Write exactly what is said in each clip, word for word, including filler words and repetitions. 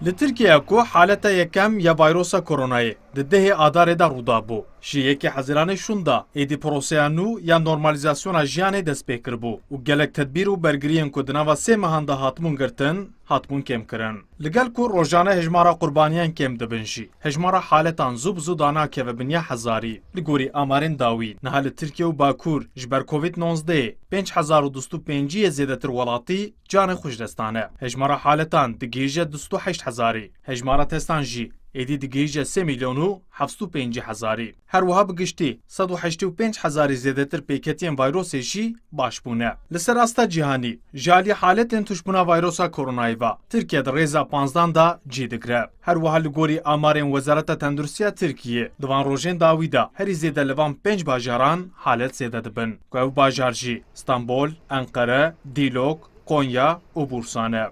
Li Tirkiye ku haleta yekem ya vayrosa koronayê di dehê Adarê de rû dabû, ji yekê Hezîranê şûnda êdî proseya nû ya normalîzasyona jiyanê dest pê kiribû û gelek tedbîr û bergiriyên ku di nava sê mehan de hatibûn girtin, hatibûn kêmkirin. Li gel ku rojane hejmara qurbaniyan kêm dibin jî, hejmara haletan zû bi zû danakeve binya hezarî. Li gorî amarên dawî, niha li Tirkiye û Bakur ji ber Covid nozdeh pênc hezar û du sed û pêncî yê zêdetir welatî canê xwe ji dest dane. Hejmara haletan digihîje du sed û heşt hezarî. Hejmara testan jî êdî digihîje sê milyon û heft sed û pêncî hezarî. Her wiha bi giştî sed û heştê û pênc hezarî zêdetir pêketiyên vayrosê jî baş bûne. Li ser asta cîhanî, ji alî haletên tuşbûna vayrosa koronayê ve, Tirkiye di rêza panzdan de cî digire. Her wiha li gorî amarên Wezareta Tenduristiya Tirkiyê, di van rojên dawî de herî zêde li van pênc bajaran halet zêde dibin, ku ev bajar jî Stenbol, Enqere, Dîlok, Konya û Bursa ne.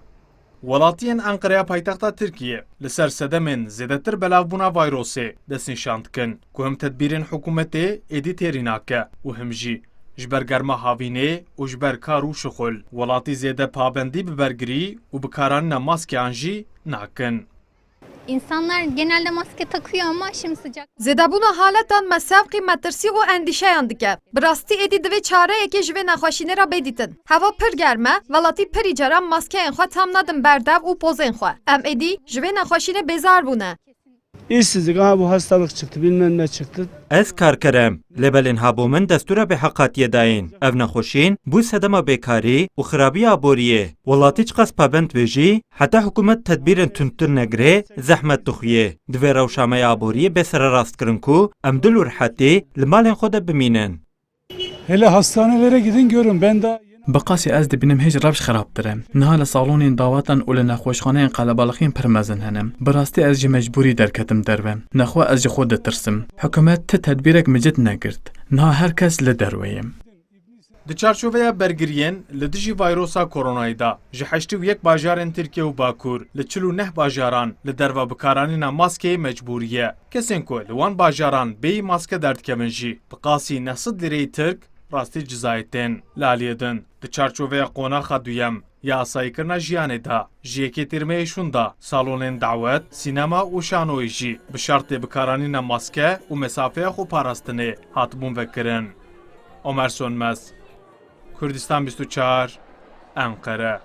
Welatiyên Enqereya paytexta Tirkiyê li ser sedemên zêdetir belavbûna vayrosê destnîşan dikin, ku him tedbîrên hikûmetê êdî têrî nake û him jî ji ber germa havînê û ji ber kar û şixul, welatî zêde pabendî bi bergirî û bikaranîna maskeyan jî nakin. İnsanlar genelde maske takıyor ama şimdi sıcak. Zêdebûna haletan me sevqî metirsî û endîşeyan dike. Bi rastî êdî divê çareyekê ji vê nexweşînê re bê dîtin. Heva pir germ e, welatî pirî caran maskeyên xwe tam nadin ber dev û pozên xwe. Em êdî ji vê nexweşînê bêzar bûne. İşsizlik, aha bu hastalık çıktı, bilmem ne çıktı. Ez karker im, lê belê niha bo min destûra bêheqatiyê dayîn. Ev nexweşîn bû sedema bêkarî û xirabiya aboriyê. Welatî çiqas pabend be jî, heta hikûmet tedbîrên tundtir negire, zehmet dixuye. Divê rewşa me ya aboriyê bê sererast kirin ku em dil û rihetî li malên xwe de bimînin. Hele hastanelere gidin görün, ben daha yeni... Bi qasî ez dibînim hêj rewş xirabtir e. Niha li salonên dawatan û li nexweşxaneyên qelebalixiyên pir mezin hene. Bi rastî ez ji mecbûrî derketim derve. Nexwe ez ji xwe ditirsim. Hikûmet ti tedbîrek micid negirt. Niha her kes li derve ye. Di çarçoveya bergiriyên li dijî vayrosa koronayê de, ji heştê û yek bajarên Tirkiye û Bakur, li çil û neh bajaran li derva bikaranîna maskeyê mecbûrî ye. Kesên ku li wan bajaran bêyî maske derdikevin jî, bi qasî neh sed lîreyê Tirk rastî cizayê tên. Li aliyê din, di çarçoveya qonaxa duyem ya asayîkirina jiyanê de, ji yekê Tîrmeyê şûnda salonên dawet, sînema û şanoyê jî bi şertê bikaranîna maske û mesafeya xwe parastinê hatibûn vekirin. Omer Sönmez, Kurdistan bîst û çar, Enqere.